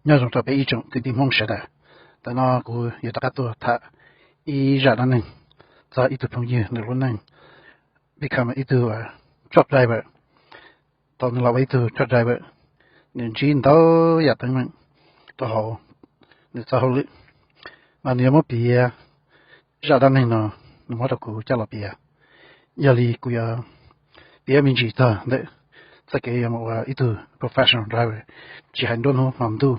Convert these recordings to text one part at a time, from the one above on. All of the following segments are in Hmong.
Nyob zoo rau peb ib tsoom kwv tij Hmoob sawv daws. Tam no kuv yuav rov qab tuaj tham ib zaj dab neeg txog ib tug phooj ywg nws lub neej become ib tug truck driver. Thaum nws los ua ib tug truck driver, nws ntsib ntau yam teeb meem rau hauv nws txoj hauj lwm, mas nws yuav muab piav zaj dab neeg no, nws muab rau kuv coj los piav. Yog li kuv yuav piav me ntsis txog ntawm txoj kev yuav mus ua ib tug professional driver, tsis hais nruab hnub hmo ntuj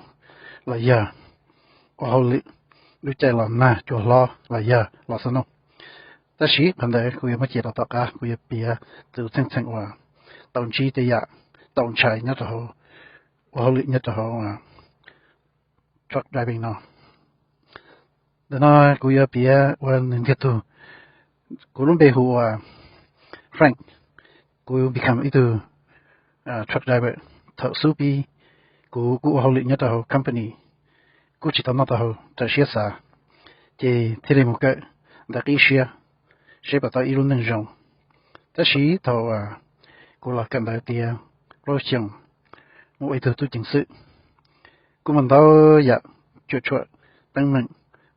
los yog ua hauj lwm lub caij los nag cua hlob los yog los xub nooj. Tab sis qhov ntawd kuv yuav muab cia rau tom qab, kuv yuav piav tus txheej txheem uas tau ntsib tej yam txaus ntshai nyob rau hauv ua hauj lwm nyob rau hauv truck driving no. Ntawm no kuv yuav piav ua nws ntiag tug. Kuv lub npe hu ua Frank. Kuv become ib tug truck driver thaum xub pib. Kuv kuj ua hauj lwm nyob rau hauv company, kuj tsis tau noj tau haus raws siab xav, ces thiaj li mus kawm ntawv qib siab seb puas tau ib lub neej zoo. Tab sis thaum kuv los kawm ntawv tiav plaub xyoos, mus ua ib tug tub ceev xwm, kuj muaj ntau yam cuam tshuam teeb meem,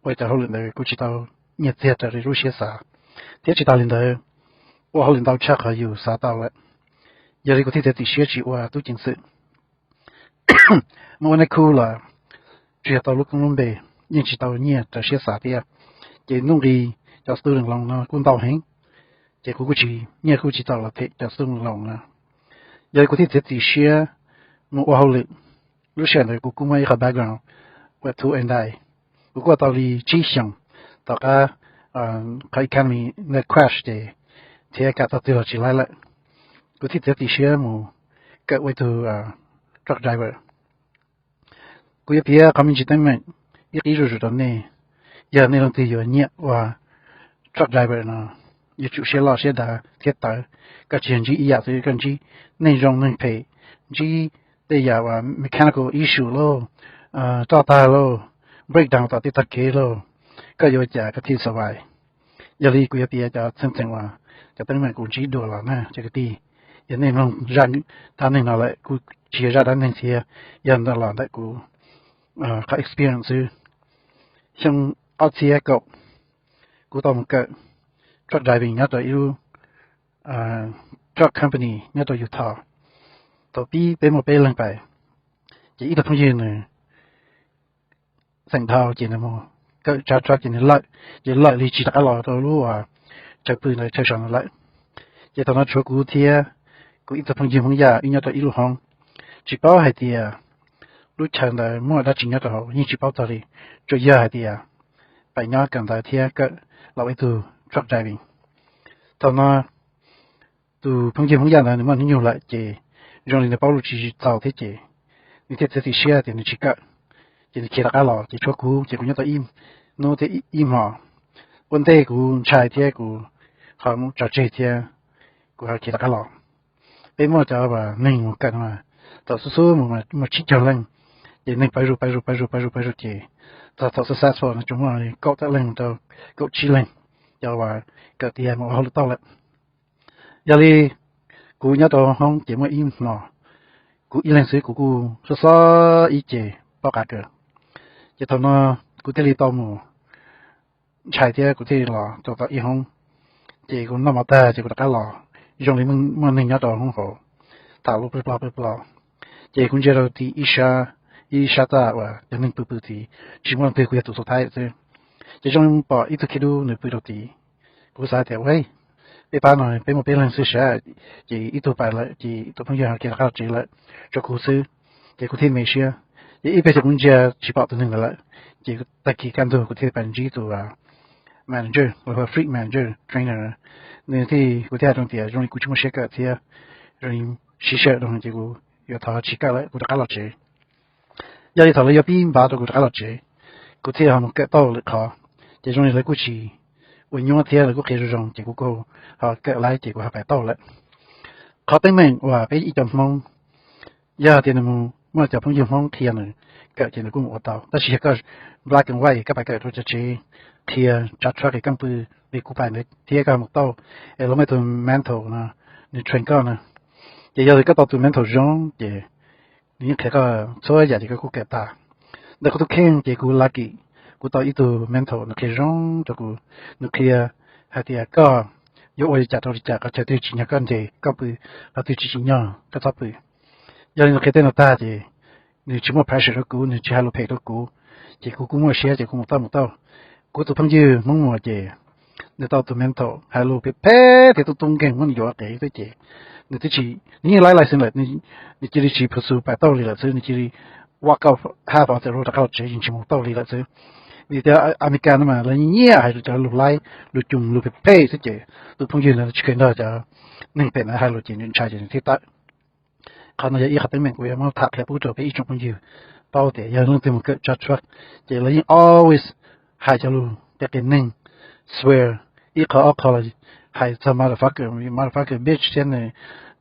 ua cov hauj lwm ntawd kuj tsis tau nyiaj txiag raws li lub siab xav, thiab tsis tas li ntawd, ua hauj lwm ntau tshaj qhov yus xav tau lawm. Yog li kuv thiaj txiav txim siab tsis ua tub ceev xwm. Muaj ua nej khu los tsuas yog tau lub koob lub npe, yeej tsis tau nyiaj raws siab xav thiab. Ces ntuj nqi cov student loan no kuj ntau heev, ces kuv kuj tsis, nyiaj kuj tsis txaus los them cov student loan no. Yog li kuv thiaj txiav txim siab mus ua hauj lwm. Lub sij hawm ntawd kuv kuj muaj ib qhov background ua thu e ndai, kuv kuj ua tau li tsib xyoos tom qab qhov economy na crash ces thiab kam tau twg los tsis laib lawm. Kuv thiaj txiav txim siab mus kawm ua ib tug truck driver. Kuv yuav piav qhov me ntsis teeb meem ib qib zuj zus rau nej. Yog nej leej twg yuav nyiam ua truck driver no, yuav tsum siab loj siab dav thiab tawv. Koj tsis yog ntsib ib yam xwb, koj ntsib neeg zoo neeg phem, ntsib tej yam uas mechanical issue lauj, roj tag lauj, breakdown tom tej tog kev lauj, koj yuav ua cas koj thiaj survive. Yog li kuv yuav piav cov txheej txheem uas cov teeb meem kuv ntsib dua los na cov kwv tij. Yog nej mloog zaj dab neeg no lawm, kuj tsis yog zaj dab neeg thiab, yog ntawm los ntawm kuv qhov experience xwb. Xyoo ob txhiab kaum, kuv tau mus kawm truck driving nyob rau ib lub truck company nyob rau Utah. Thaum pib peb muaj peb leeg pais, ces ib tug phooj ywg nws xeem dhau ces nws mus kawm tsav truck ces nws lawm, ces lawm li tsis rov qab los rau lub chaw pw ntawd chaw saum no lawm. Ces thaum no tshuav kuv thiab kuv ib tug phooj ywg Hmoob Yaj wb nyob rau ib lub hoob. Tsis paub hais tias lub chaw ntawd muaj dab tsi nyob rau hauv yeej tsis paub txog li, tsuas yog hais tias pais nyob kawm ntawv thiab kawm los ua ib tug truck driving. Thaum no tus phooj ywg Hmoob Yaj ntawd nws muaj hnub nyoog lawm ces zoo li nws paub lus tsis txaus thiab ces nws thiaj txiav txim siab tias nws tsis kawm, ces nws khiav rov qab los. Ces tshuav kuv ces kuv nyob tau ib hnub thiab ib hmos. Ua ntej kuv ntshai thiab kuv ho mus tso tseg thiab kuv ho khiav rov qab los. Peb muaj cov neeg mus kawm no, thaum xub xub mus muaj tsib caug leej, ces neeg pawv zus pawv zus pawv zus pawv zus pawv zus ces txog thaum successful no tsuas muaj kaum tawm leej mus rau kaum tsib leeg cov uas kawm tiav mus ua hauj lwm tau lawm. Yog li kuv nyob rau hoob ces muaj ib hmos, kuv ib leeg xwb kuv kuj xob xob ib ce paub qab kawg. Ces thaum no kuv thiaj li tau mus ntshai thiab kuv thiaj li los rau tom ib hoob. Ces kuv noj mov tag ces kuv rov qab los, zoo li muaj neeg nyob rau hoob hauv tham lus pw plo pw plo. Ces kuv ntsia rau tim ib sab, ib sab txaj uas cov neeg pw pw tid, tsis muaj leej twg, kuv yog tus xub thawj xwb. Ces zoo li pom ib tug khib dub nws pw rau tid. Kuv xav tias, ua, peb pab no peb muaj peb leeg xwb sav, ces ib tug pais lawm ces tus phooj ywg ho khiav rov qab los tsev lawm, tshuav kuv xwb. Ces kuv thiaj me siab, ces ib pliag ces kuv ntsia tsis pom tus neeg ntawd lawm. Ces tag kis kaj ntug kuv thiaj pais ntsib tus manager, los yog fleet manager, trainer. Nws thiaj, kuv thiaj hais rau tias zoo li kuv tsis muaj siab kawm thiab, zoo li siv sij hawm rau ces kuv yuav thov tsis kawm lawm, kuv rov qab los tsev. Yog li thaum lawv yuav pib npav rau kuv rov qab los tsev, kuv thiaj ho mus kawm tau lwm qhov. Ces zoo li lawv kuj tsis ua nyuaj thiab lawv kuj qhia zoo zoo ces kuv kuj ho kawm laib ces kuv ho pais tau lawm. Qhov teeb meem uas peb ib co Hmoob, yog tias nws mus muaj cov phooj ywg Hmoob qhia nws kawm ces nws kuj mus ua tau, tab sis yog koj black and white koj pais kawm rau cov tsev qhia tsav tshua qhia keej pw li kuv pais ntawd thiab koj mus tau es lawv muaj tus mentor no nws train koj na, ces yog li koj tau tus mentor zoo ces nws yeej qhia koj txhua yam ces koj kuj kawm tas. ntawm kuv tus kheej ces kuv lucky, kuv tau ib tug mentor nws qhia zoo rau kuv. Nws qhia hais tias koj yuav ua li cas rau li cas, qhov chaw twg tsim nyog koj nres koj pw, qhov twg tsis tsim nyog koj txhob pw. Yog li nws qhia tej no tag ces nws tsis muaj pressure rau kuv, nws tsis hais lus phem rau kuv, ces kuv kuj muaj siab ces kuv mus tau mus tau. Kuv tus phooj ywg Hmoob Muas ces nws tau tus mentor hais lus phem phem thiab tu tu nkeeg muab nws yuam ua qev xwb ces nws twb tsis, nws yeej laib license lawm, nws cia li tsis pursue pas tau li lawm xwb, nws cia li walk out half of the road rov qab los tsev, yeej tsis mus tau li lawm xwb. Vim tias Amelikas no mas lawv nyiam hais cov lus laib lus cuag lus phem phem xwb ces tus phooj ywg ntawd tsis kheev nrog cov neeg phem ntawd hais lus ces nws ntshai ces nws thiaj tawm. Qhov no yog ib qhov teeb meem kuv yuav muab tham qhia pub rau peb ib tsoom phooj ywg paub tias yog leej twg mus kawm tsav truck ces lawv yeej always hais cov lus qias qias neeg, swear ib qho ob qho los hais txog motherfucker, motherfucker bitch thiab nws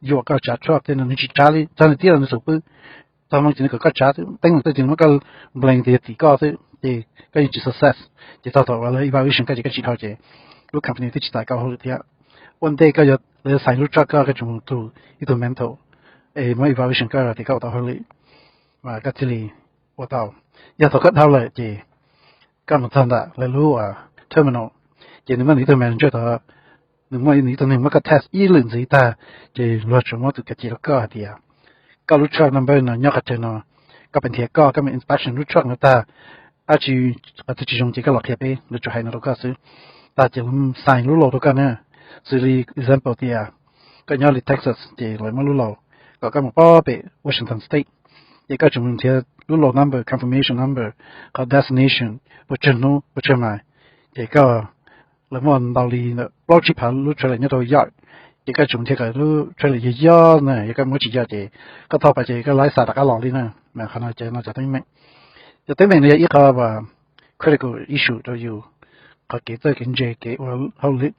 yuam koj tsav truck thiab nws tsis tsav li, txog nws tiab los nws xum pwb. Txog moo ces nws kom koj tsav, teeb meem tej ces nws muab koj blame tias yog tim koj xwb ces koj yeej tsis success. Ces txog thaum uas lawv evaluation koj ces koj tsis dhau ces lub company twb tsis txais koj hauj lwm thiab. Ua ntej koj yuav, lawv yuav sign lub truck koj, koj tseem mus tus ib tug mentor es muab evaluation koj tias koj ua tau hauj lwm mas koj thiaj li ua tau. Yog thaum koj dhau lawm ces koj mus txog ntawm lawv lub terminal ces nws muaj nws ib tug manager tod, nws muaj nws ib tug neeg muab koj test ib lwm ntxiv tag ces luag tsuas muab tus kav cia rau koj hais tias koj lub truck number no nyob qhov chaw no, koj pem nrhiav koj, koj mus inspection lub truck no tag, dab tsi qhov twg tsis zoo ces koj los qhia peb, lawv tsuas hais no rau koj xwb. Tag ces lawv sign lub laus rau koj na. Xws li example tias koj nyob li Texas ces lawv muab lub laus kom koj mus pob pem Washington State, ces koj tseem mus nrhiav lub laus number, confirmation number, qhov destination, puas tsawg hnub puas tsawg mais, ces koj, lawv muaj ntau li ntawm plaub tsib phav lub trailer nyob rau yard, ces koj tseem mus nrhiav kom lub trailer yog yog na, yog koj muab tsis yog ces koj thauj pas ces koj laib xa rov qab los li na. Mas qhov no ces no cov teeb meem, cov teeb meem no yog ib qho uas critical issue rau yus, qhov kev txawj kev ntse kev ua hauj lwm.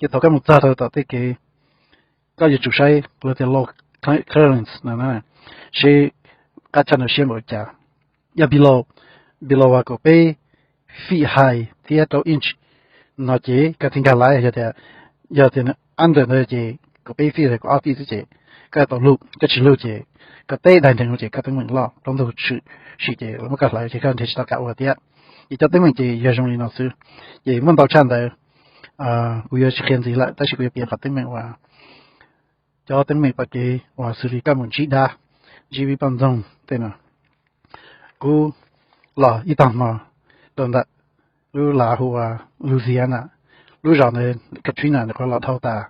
Ces thaum koj mus txog rau tom tej kev, koj yuav tsum saib lawv tias load clearance no, seb qab tshaj no siab npaum li cas. Yog below, below uas kaum peb feet high thiab rau inch no ces koj thiaj nkag laiv. Yog tias, yog tias under ntawd ces kaum peb feet, kaum ob feet xwb ces koj tau lug, koj tsis lug ces koj teb daig nrees no ces koj teeb meem loj, plaub ntug tshwm sim ces lawv muab koj hlawv ces koj nrhiav tsis tau kam ua thiab. Ces cov teeb meem ces yog zoo li no xwb. Ces muaj ntau tshaj ntawd, kuv yuav tsis qhia ntxiv lawm tab sis kuv yuav piav qhov teeb meem uas, cov teeb meem tom kev uas xws li koj mus ntsib dab, ntsib vij poj ntxoog tej no. Kuv los ib tag hmo rau ntawm lub lav hu ua Louisiana, lub zos ntawd Katrina nws qhuav los dhau tas,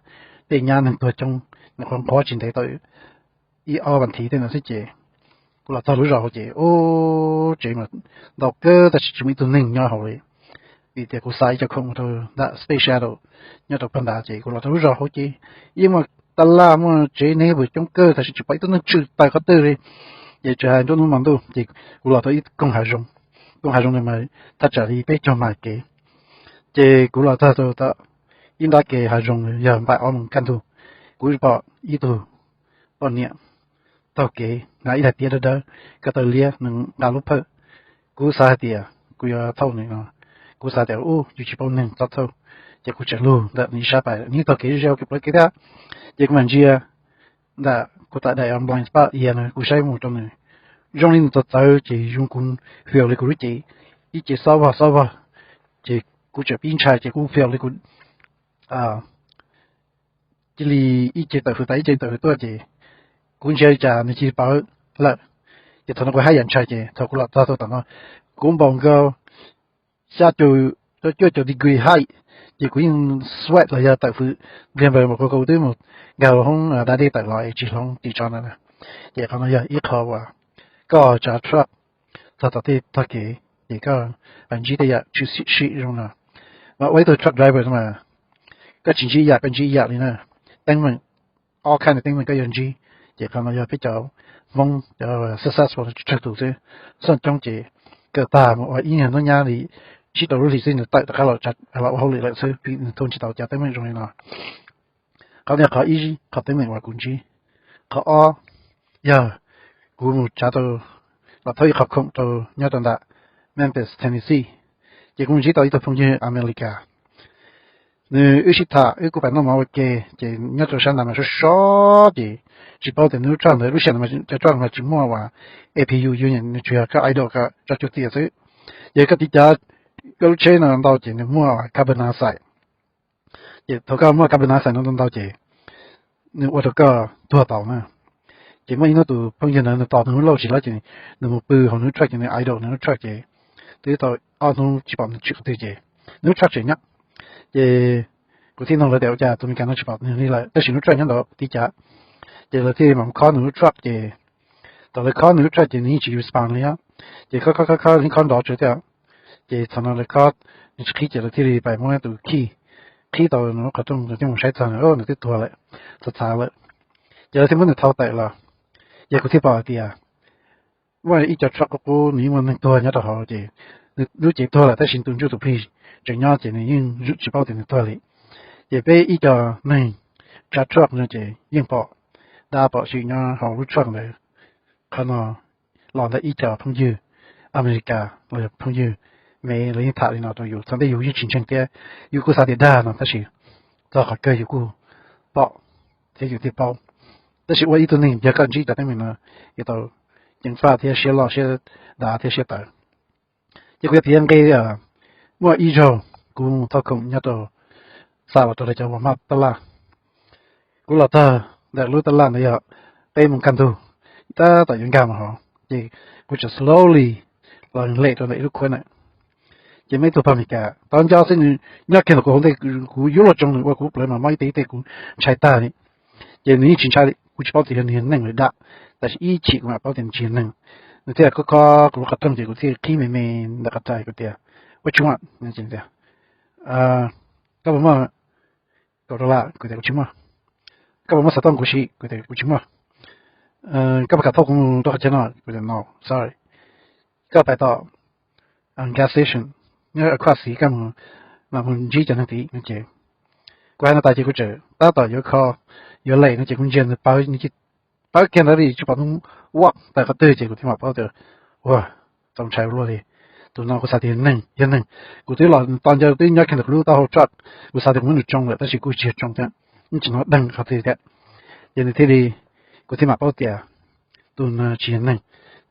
tej nyab neeg tuag coob, nws qhuav nqhuab tsis ntev tau ib ob vas thiv tej no xwb ces kuv los txog lub zos hauv ces ub, tsev mas ntau kawg tab sis tsis muaj ib tug neeg nyob hauv li. Vim tias kuv xa ib co khoom mus rau nram Space Shuttle nyob rau pag nrad ces kuv los rau lub zos hauv ces yeej muaj taj laj muaj tsev neeg puas coob kawg tab sis tsis pom ib tug neeg tshwm tawm qhov twg li. Ces tsis hais nruab hnub hmo ntuj ces kuv los rau ib koog hav zoov, koog hav zoov no mas thaj tsam li peb caug mais kev. Ces kuv los txog rau tom ib nrab ke hav zoov yog npaum ob moos kaj ntug, kuv pom ib tug poj niam taug kev hnav ib daim tiab dawb dawb, ko taw liab, nws nqa lub phawj. Kuv xav hais tias kuv yuav thauj nws no, kuv xav tias ub yus tsis paub neeg txhob thauj, ces kuv tseem lug ntawm nws ib sab pas, nws taug kev ze ua ke plawv kev thiab. Ces kuv mam ntsia ntawm kuv tam daim blind spot ia no kuv saib mus rau nws, zoo li nws txawv txawv ces zoo kuv feel li kuv lub cev, ib ce xob vog xob vog, ces kuv tseem pib ntshai ces kuj feel li kuv cia li ib ce tawm hws tas ib ce tawm hws tuaj ces kuv ntsia li cas nws cia li pawv lawm. Ces thaum no kuv haj yam ntshai ces thaum kuv los txog rau tom no, kuv npaum nkaus xya caum rau cuaj caum degree height, ces kuv yeej sweat los yog tawm hws npliag npaws mas kuv twb mus nkag hoob da dej tawm los es tsis hloov tim tso na. Ces qhov no yog ib qho uas koj tsav truck txog tom tej tog kev ces koj ntsib tej yam tshwm sim zoo no. Mas ua ib tug truck driver no mas koj tsis ntsib ib yam, koj ntsib ib yam li na. Teeb meem, all kind of teeb meem koj yuav ntsib. Ces qhov no yog peb cov Hmoob cov successful tsawg tus xwb, xoj coob ces kawm tag mus ua ib niag hnub nyab li tsib rau lub hlis xwb nws tawm rov qab los ua hauj lwm lawm xwb vim nws thooj tsis tau cov teeb meem zoo li no. Qhov no yog qhov ib, qhov teeb meem uas kuv ntsib. Qhov ob yog kuv mus tsav tau, los thauj ib qho khoom rau nyob rau ntawm Memphis, Tennessee, ces kuv mus ntsib tau ib tug phooj ywg Amelikas. Nws wb sib tham, wb kuj pais noj mov ua ke, ces nyob rau sab nrad mas sov sov ces tsis paub tias nws lub truck ntawd, lub sij hawm cov truck mas tsis muaj uas A P U, nws tsuas yog koj idle, koj tso cuag tias xwb. Ces koj tiv cav koj lub tsheb no ntau ces nws muaj carbon dioxide. Ces thaum koj muaj carbon dioxide no ntau ntau ces nws ua rau koj tuag tau na. Ces muaj ib hnub tus phooj ywg ntawd nws tos nws lub lauj tsis laib ces nws mus pw hauv nws lub truck ces nws idle nws lub truck ces twb tau ob hnub tsis pom nws tshwm qhov twg ces nws lub truck tseem nyob. Ces kuv thiaj nug lawv tias ua cas tus Meskas no tsis pom nws li lawm tab sis nws lub truck nyob ntawd tiv cav. Ces lawv thiaj mam mus khob nws lub truck ces thaum lawv khob nws lub truck ces nws yeej tsis respond li os. Ces khob khob khob khob nrov tsawv thiab. Ces thaum no lawv khob nws tsis qhib ces lawv thiaj li pais muab tus key qhib tau nws lub qhov rooj, lawv thiaj mus saib txog nws, nws twb tuag lawm, txhav txhav lawm. Ces lawv thiaj muab nws thau tawm los. Ces kuv thiaj pom hais tias muaj ib co truck qub qub nws yeej muaj neeg tuag nyob rau hauv ces nws lub cev tuag lawm tab sis tus ntsuj tus plig tseem nyob ces nws yeej tsis paub tias nws tuag li. Ces peb ib co neeg tsav truck no ces yeej pom dab pom swm nyob hauv lub truck ntawd. Qhov no los ntawm ib co phooj ywg Amelikas los yog phooj ywg Mev lawv yeej tham li no rau yus, thaum ntej yus yeej tsis ntseeg thiab yus kuj xav tias dag no tab sis txog qhov kawg yus kuj pom thiab yus thiaj paub. Tab sis ua ib tug neeg yog koj ntsib cov teeb meem no yuav tau ceev faj thiab siab loj siab dav thiab siab tawv. Ces kuv yuav piav nqe, muaj ib zaug kuv mus thauj khoom nyob rau xa los rau lawv cov Walmart tab laj. Kuv los txog ntawm lub tab laj ntawd yog peb moos kaj ntug, tab tom yuav nkag mus hauv ces kuv tseem slowly los lem rau ntawm ib lub khuab ntawd. Ces muaj ib tug pog Meskas tau nco xwb, nws nyob kiag ntawm kuv hauv ntej, kuv yuav luag tsoo nws ua kuv plawv mas mob ib teg ib teg kuv ntshai tag li. Ces nws yeej tsis ntshai li, kuv tsis paub tias yog nws yog neeg los dab, tab sis ib chim kuv mam paub tias nws tsis yog neeg. Nws thiaj khob khob kuv lub qhov rooj ces kuv thiaj qhib me me ntawm qhov rais kuv tias, What you want? Tias, Koj puas muaj kaum dollar? Kuv tias, Kuv tsis muaj. Koj puas muaj xov tooj kuv siv? Kuv tias, Kuv tsis muaj. Koj puas kam thauj kuv mus rau qhov chaw no? Kuv tias, No, sorry. Koj pais tom gas station nyob Aqua City, koj mam mus ntsib cov neeg tid no. Ces kuv hais no tas ces kuv tseem tab tom yuav kho, yuav lem no ces kuv ntsia nws pawv, nws cia pawv kiag ntawd li tsis pom hnub walk tawm qhov twg ces kuv thiaj mam paub tias, ua, txaus ntshai ua luaj li. Tus no kuv xav tias neeg yog neeg, kuv twb los tos nco twb nyob kiag ntawm kuv lub taub hau truck, kuv xav tias kuv muab nws tsoo lawm tab sis kuj tsis yog tsoo thiab, yeej tsis hnov deeg qhov twg thiab. Ces nws thiaj li, kuv thiaj mam paub tias tus no tsis yog neeg.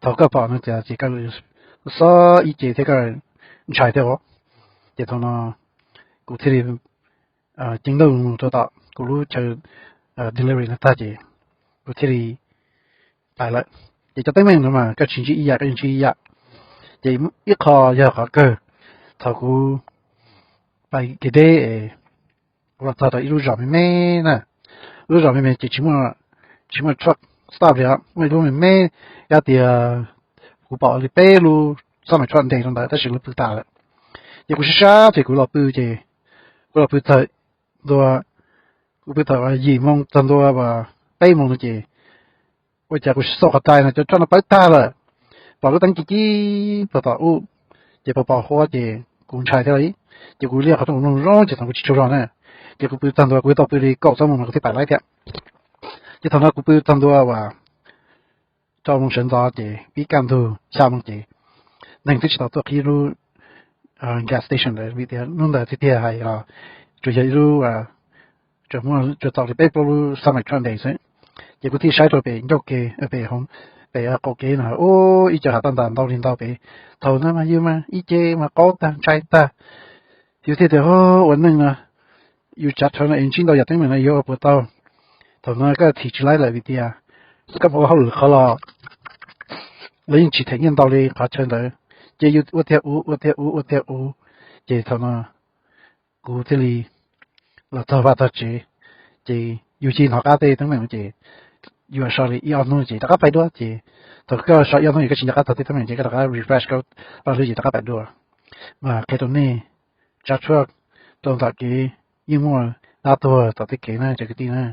Thaum koj pom no tias ces koj xob ib ce thiab koj ntshai thiab os. Ces thaum no kuv thiaj li ceev ntuj mus rau tom kuv lub chaw delivery no tag ces kuv thiaj li pais lawm. Ces cov teeb meem no mas koj tsis ntsib ib yam, koj yeej ntsib ib yam. Ces ib qho yog qhov kawg, thaum kuv pais kev deb es kuv los txog rau ib lub zos me me na, lub zos me me ces tsis muaj truck stop li, muaj ib lub me me, yog tias kuv pom li peb lub xab maim truck nres rau ntawd tab sis lawv pw tas lawm. Ces kuv sab sab ces kuv los pw ces kuv los pw txog ntua, kuv pw thaum yim moo txog ntua peb moo no ces ua cas kuv xauj qhov rais no cov truck no pawv tag lawm, pom lub teeb ci ci puag tom ub, ces pos pos huab ces kuv ntshai thiab li. Ces kuv liaj qhov rooj mloog zoo ces thaum kuv tsis tsaug zog na, ces kuv pw txog ntua kuv yuav tau pw li kaum txog moo mas kuv thiaj pais laib thiab. Ces thaum no kuv pw txog ntua uas rau moo sawv ntxov ces pib kaj ntug xya moo ces neeg twb tsis tau tuaj qhib lub gas station ntawd vim tias hnub ntawd tiag tiag hais los tsuas yog ib lub, tsuas muaj tsuas txaus li peb plaub lub xab maim truck nres xwb. Ces kuv thiaj saib rau pem ncauj ke, pem hauv, pem qaum kev no, ub, ib co hav tag ntas ntau li ntau pem. Thaum no mas yus mas ib ce mas qaug tag ntshai tag, yus thiaj tias, Ua neej no yus tsav rhawv no es ntsib ntau yam teeb meem no yuav ua puas tau? Thaum no koj thim tsis laib lawm vim tias koj mus ua hauj lwm qhov los lawv yeej tsis them nyiaj ntau li qhov chaw ntawd, ces yus ua tiag ua, ua tiag ua, ua tiag ua. Ces thaum no kuv thiaj li los txog vaj txog tsev, ces yus cia li hnov qab tej teeb meem ces yus so li ib ob hnub ces rov qab pais dua. Ces thaum koj so ib ob hnub es koj tsis nco qab txog tej teeb meem ces koj rov qab refresh koj paj hlwb ces rov qab pais dua. Mas qhia rau nej, tsav truck rau tom kev yeej muaj dab tuag tom tej kev na cov kwv tij na.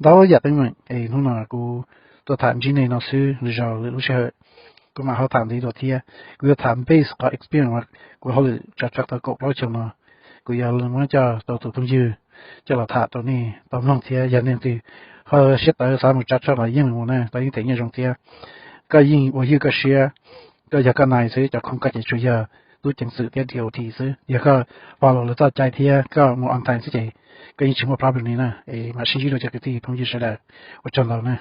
Ntau yam teeb meem es hnub no kuv tuaj tham ntsib nej no xwb, lwm zaus lwm lub sij hawm kuv mam ho tham ntxiv dua thiab. Kuv yuav tham base qhov experience uas kuv hauj lwm tsav truck tau kaum plaub xyoo no, kuv yuav muab coj rau tus phooj ywg coj los tham rau nej tau mloog thiab. Yog nej leej twg ho siab tawv xav mus tsav truck los yeej mus na, tau yeej them nyiaj zoo thiab. Koj yeej ua ywj koj siab, koj yog koj nais xwb, cov khoom koj ces tsuas yog tub ceev xwm thiab D O T xwb. Yog koj follow lawv txoj cai thiab koj mus on time xwb ces koj yeej tsis muaj problem li na. Es mam sib ntsib dua cov kwv tij phooj ywg sawv daws, ua tsaug ntau na.